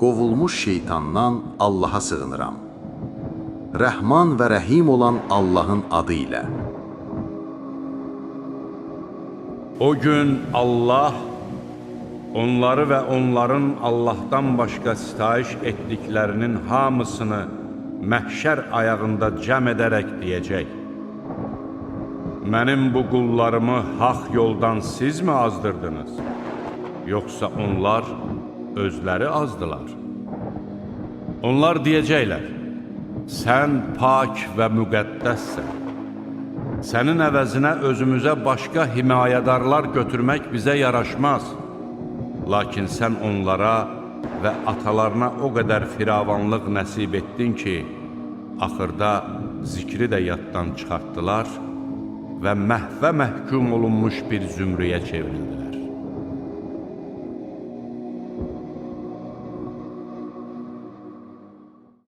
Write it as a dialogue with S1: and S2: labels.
S1: Qovulmuş şeytandan Allaha sığınıram. Rəhman və Rəhim olan Allahın adı ilə.
S2: O gün Allah onları və onların Allahdan başqa sitayiş etdiklərinin hamısını məhşər ayağında cəm edərək deyəcək: Mənim bu qullarımı haqq yoldan siz mi azdırdınız? Yoxsa onlar özləri azdılar? Onlar deyəcəklər: Sən pak və müqəddəssən. Sənin əvəzinə özümüzə başqa himayədarlar götürmək bizə yaraşmaz. Lakin sən onlara və atalarına o qədər firavanlıq nəsib etdin ki, axırda zikri də yaddan çıxartdılar və məhvə məhkum olunmuş bir zümrəyə çevrildilər.